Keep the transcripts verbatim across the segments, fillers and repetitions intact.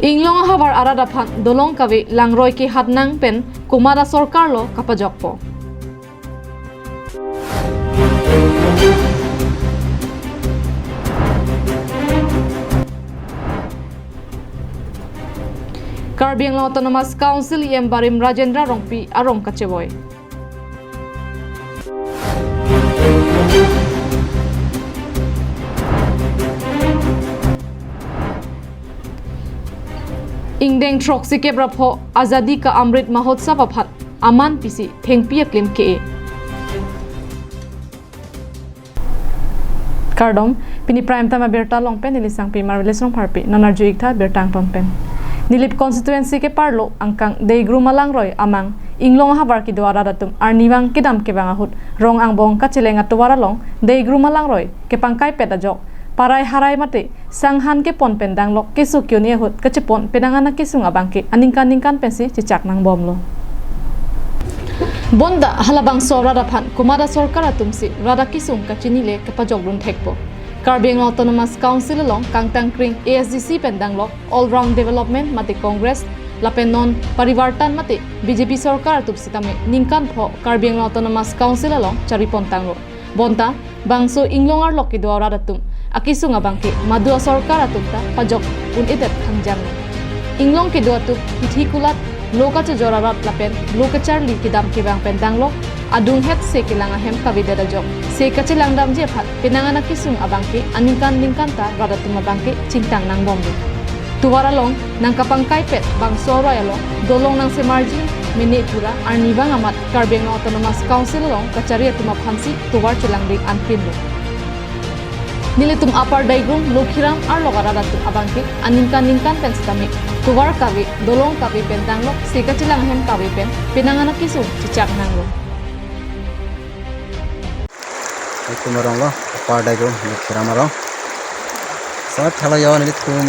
Inglong ahavar arat aphan dolong kave langroi kehat nang pen komat asorkar lo kapajokpo. Karbi Anglong Autonomous Council E M Barim Rajendra Rongpi arong kachevoi. Ingdeng throksi kep ra pho Azadi Ka Amrit Mahotsav aphan aman pisi thengpi aklim ke-e. Kardom, pini Prime Time abirta along pen neli Sangpi Marvelous Rongpharpi, non arju-ik tha birta angton pen. Nilip constituency keparlo angkang Deigrum alangroi amang Inglong ahavar kedo arat atum arnivang kedam kevang ahut rong angbong kacheleng atovar along Deigrum alangroi kepangkaipet ajok parai harai mate sanghan kepon pen danglok keso ke-un-e ahut kachepon penang an akesung abangke aningkan ningkan pensi chechak nangbomlo. Bonta halabangso arat aphan komat asorkar atumsi rat akesung kachinile kepajokdun thekpo. Karbi Anglong Autonomous Council along kangtang kring A S D C pen danglok All Round Development mate Congress lapen non Parivartan mate B J P sorkar atum sitame ningkan pho Karbi Anglong Autonomous Council along charipon tanglo. Bonta bangso Inglong arlok kedo arat atum akesung abangke madu asorkar atum ta pajok un-edet khangjang. Inglong kedo atum hithi kulat lo kachojor arat lapen lo kacharli kedam kevang pen danglok adung het se kelang ahem kavedet ajok se kachelang damji aphan penang an akesung abangke aningkan ningkan ta rat atum abangke chingtang nangbomlo. Tovar along nangkapangkaipet bangso aroi along dolong nangsemarji mene pura arnivang amat Karbi Anglong Autonomous Council along kachari atum aphansi tovar chelangding anpinlo. Nelitum Upper Deigrum, Lokhiram arlok arat atum abangke aningkan ningkan pen sitame tovar kave, dolong kave pen danglok se kachelang ahem kave pen penang an akesung chechak nanglo. Itum arong lo, Upper Deigrum, Lokhiram arong. Sat thalo yo nelitum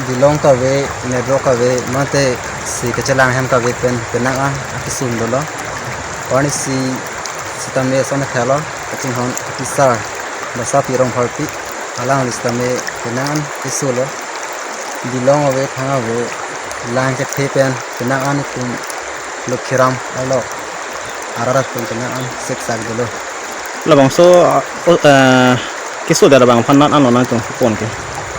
dolong kave, network kave, mate se kachelang ahem kave pen penang an akesung dolo. Arnisi sitame ason thalo, kachinghon apisar Basapi Rongpharpi, alangli sitame penang an keso lo. Dolong ave, thang ave, lang kethe pen penang an itum Lokhiram arlok arat atum penang an seksak dolo. Labangso, ah, o, eh, keso dera bang phan nat ano nangtum pon ke.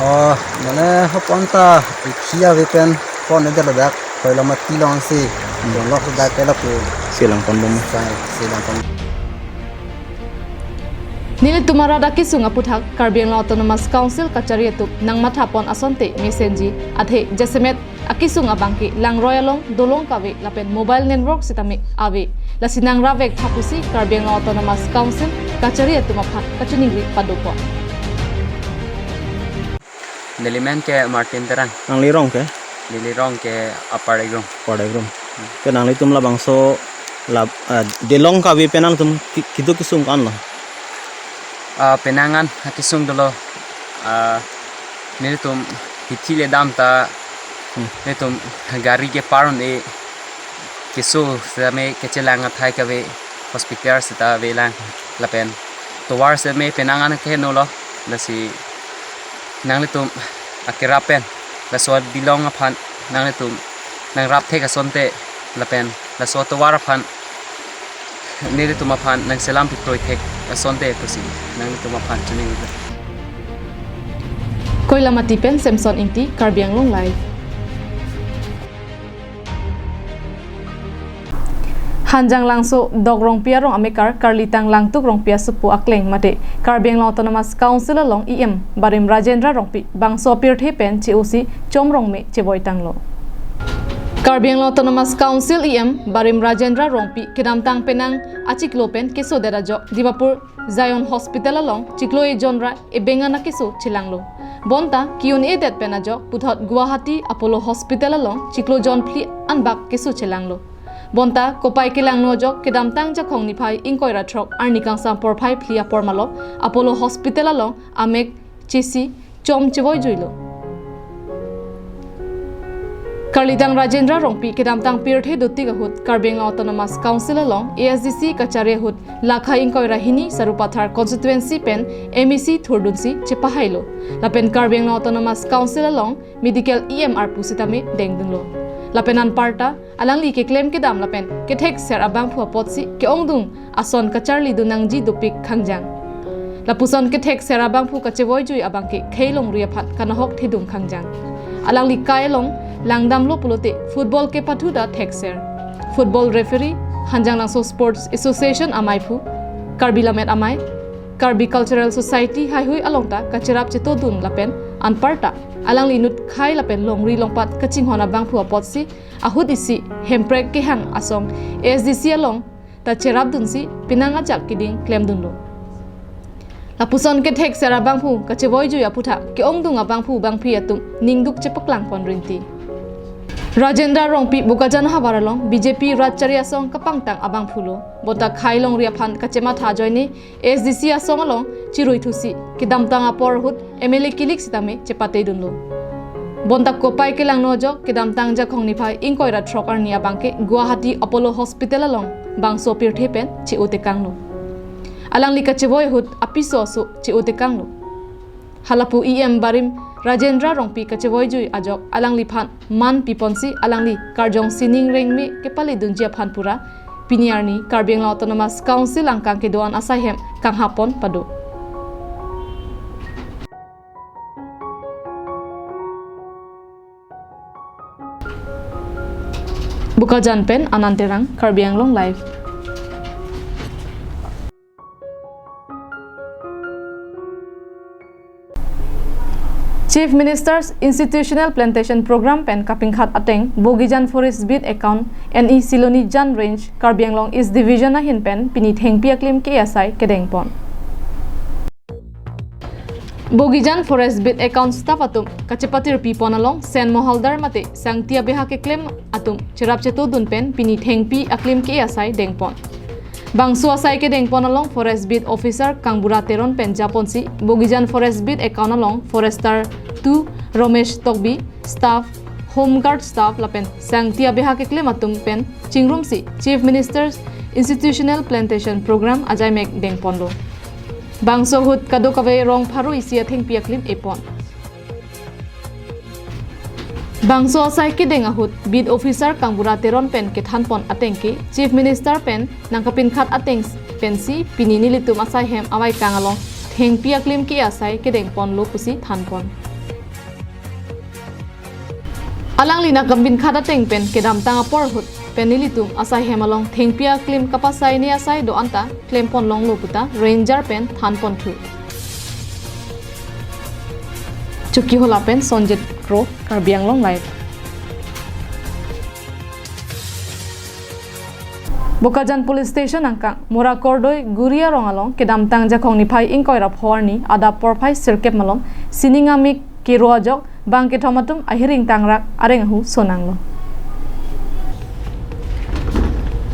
Oh, mane hopon ta ikhi ave pen pon-edet ladak, koilo mati longsi, Hmm. dolok ladak ke lapu. Selang pon bom. Sai, selang pon. Nelitum arat akesung aputhak Karbi Anglong Autonomous Council kachari atum nangmathapon asonte mesenji athe jasemet akesung abangke langroi along dolong kave lapen mobile network sitame ave. Lasi nangrap vek tha pusi Karbi Anglong Autonomous Council kachari atum aphan kachiningri padopon. Neli men ke Martin Terang. Nangli rong ke? Neli rong ke Upper Deigrum. Upper Deigrum. Ke nanglitum labangso lab, ah, dolong kave pen nangtum ki-, kedo kesung ko-an lo? Ah, penang an akesung dolo. Ah, nelitum hithi le dam ta, Hmm. nelitum gari kepar un-e, keso sitame kachelang athai kave, hospital sita avelang lapen tovar sitame penang an keheno lo, lasi nanglitum akerap pen laso dolong aphan nanglitum nangrap thek asonte lapen laso tovar aphan nelitum aphan nangselam piproi thek asonte pusi nanglitum aphan choningri. Koilamati pen Samson Ingti, Karbi Anglong Live. Hanjanglangso Dok Rongpi arong amekar Karlitang Langtuk Rongpi asopo akleng mate Karbi Anglong Autonomous Council along E M Barim Rajendra Rongpi bangso apirthe pen che-osi chom rongme chevoi tanglo. Karbi Anglong Autonomous Council E M Barim Rajendra Rongpi kedamtang penang achiklo pen kesodet ajok Dimapur Zion Hospital along chiklo ejon ra ebeng an akeso chelanglo. Bonta ke-un-edet pen ajok puthot Guwahati Apollo Hospital along chiklo jonphli anbak keso chelanglo. Bonta kopai kelangno ajok kedamtang Jakhong niphai ingkoi ra throk arni kangsam porphai phli apor malom Apollo Hospital along amek chesi chom chevoi juilo. Karlidang Rajendra Rongpi kedamtang pirthe dotik ahut Karbi Anglong Autonomous Council along A S D C kachari ahut lakha ingkoi ra hini Sarupathar constituency pen M A C thurdunsi chepahailo. Lapen Karbi Anglong Autonomous Council along medical E M arpu sitame dengdunlo. Lapen anparta alangli keklem kedam lapen kethekser abangphu apotsi ke-ongdung ason kacharlidun nangji dopik khangjang. Lapuson kethekser abangphu kachevoijui abangke khei longri aphan kanahok thedung khangjang. Alangli kai along langdamlo pulote football kepathu ta thekser, football referee, Hanjanglangso Sports Association amaiphu, Karbi Lammet Amei, Karbi Cultural Society haihui along ta kacherap chetodun lapen anparta alangli inut khai lapen longri longpat kachinghon abangphu apotsi ahut isi Hemprek kehang asong A S D C along ta cherapdunsi penang ajak keding klemdunlo. Lapuson kethekser abangphu kachevoijui aputhak ke-ongdung abangphu bangphi atum ningduk chepaklangpon rinti. Rajendra Rongpi Bokajan havar along B J P rat chari asong kapangtang abangphulo. Bonta khai longri aphan kachematha ajoine A S D C asong along chiruithusi kedamtang apor ahut M L A kilik sitame chepatedunlo. Bonta kopai kelangno ajok kedamtang Jakhong niphai ingkoi ra throk arni abangke Guwahati Apollo Hospital along bangso pirthe pen che-otekanglo. Alangli kachevoi ahut apiso aso che-otekanglo. Halapu E M barim Rajendra Rongpi kachevoijui ajok alangliphan man piponsi alangli karjong sining rengme kepaledunji aphan pura pini arni Karbi Anglong Autonomous Council angkang kedo-an asaihem kanghapon pado. Bokajan pen Anand Terang, Karbi Anglong Live. Chief Minister's Institutional Plantation Program pen kapingkhat ateng Bogijan Forest Beat account N E Silonijan Range, Karbi Anglong East Division ahin pen pini thengpi aklim ke asai kedengpon. Bogijan Forest Beat account staff atum kachepatirpipon along Sen Mohaldar mate sangti abeha keklem atum cherap chetodun pen pini thengpi aklim ke asai dengpon. Bangso asai kedengpon along Forest Beat Officer Kangbura Teron pen japonsi Bogijan Forest Beat account along Forester two Romesh Tokbi, staff, Home Guard staff lapen sangti abeha keklem atum pen chingrumsi Chief Minister's Institutional Plantation Program ajaimek dengponlo. Bangso ahut kadokave rong pharo isi athengpi aklim epon. Bangso asai kedeng ahut Beat Officer Kangbura Teron pen kethanpon atengke Chief Minister pen nangkapingkhat ateng pensi pini nelitum asaihem avaikang along thengpi aklim ke asai kedengponlo pusi thanpon. Alangli nangkapingkhat ateng pen kedamtang apor ahut pen nelitum asaihem along thengpi aklim kapasaine asai do-an ta klempon longlo puta Ranger pen thanponthu. Chokihola pen Sonjit Kro, Karbi Anglong Live. Bokajan Police Station angkang Mora Kordoi Guri arong along kedamtang Jakhong niphai ingkoi ra pho arni adap porphai sirkep malom sining amik kero ajok bang kethom atum ahiring tangrak areng ahu sonanglo.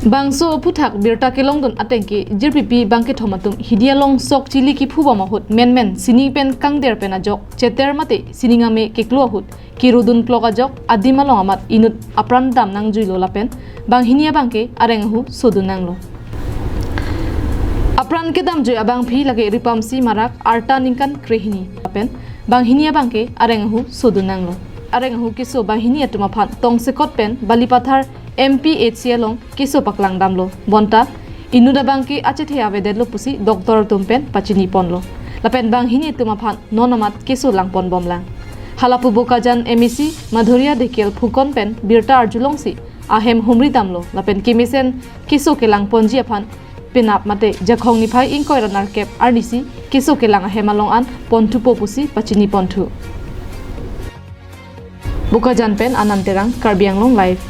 Bangso aphuthak birta kelongdun atengke jirpipi bang kethom atum hidi along sok chili kiphu bom ahut menmen sining pen kangder pen ajok cheter mate sining ame keklo ahut kerudun klok ajok adim along amat inut apran dam nangjuilo lapen banghini abangke areng ahu sodun nanglo. Apran kedamjui abangpi lake Ripamsi Marak arta ningkan krehini lapen banghini abangke areng ahu sodun nanglo. Areng ahu keso banghini atum aphan tongsekot pen Balipathar M P H C along keso paklang damlo. Bonta inut abangke achethe avedetlo pusi doctor atum pen pachiniponlo. Lapen banghini atum aphan non amat keso langpon bomlang. Halapu Bokajan M A C Madhuria Dhekial Phukan pen birta arjulongsi ahem humri damlo. Lapen kemesen keso kelangponji aphan penap mate Jakhong niphai ingkoi ra nerkep arnisi keso kelang ahem along an ponthupo pusi pachiniponthu. Bokajan pen Anand Terang, Karbi Anglong Live.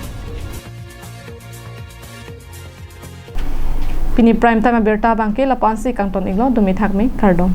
Pini prime time abirta abangke lapu-ansi kangton-iklo, dumi thakmi, kardom.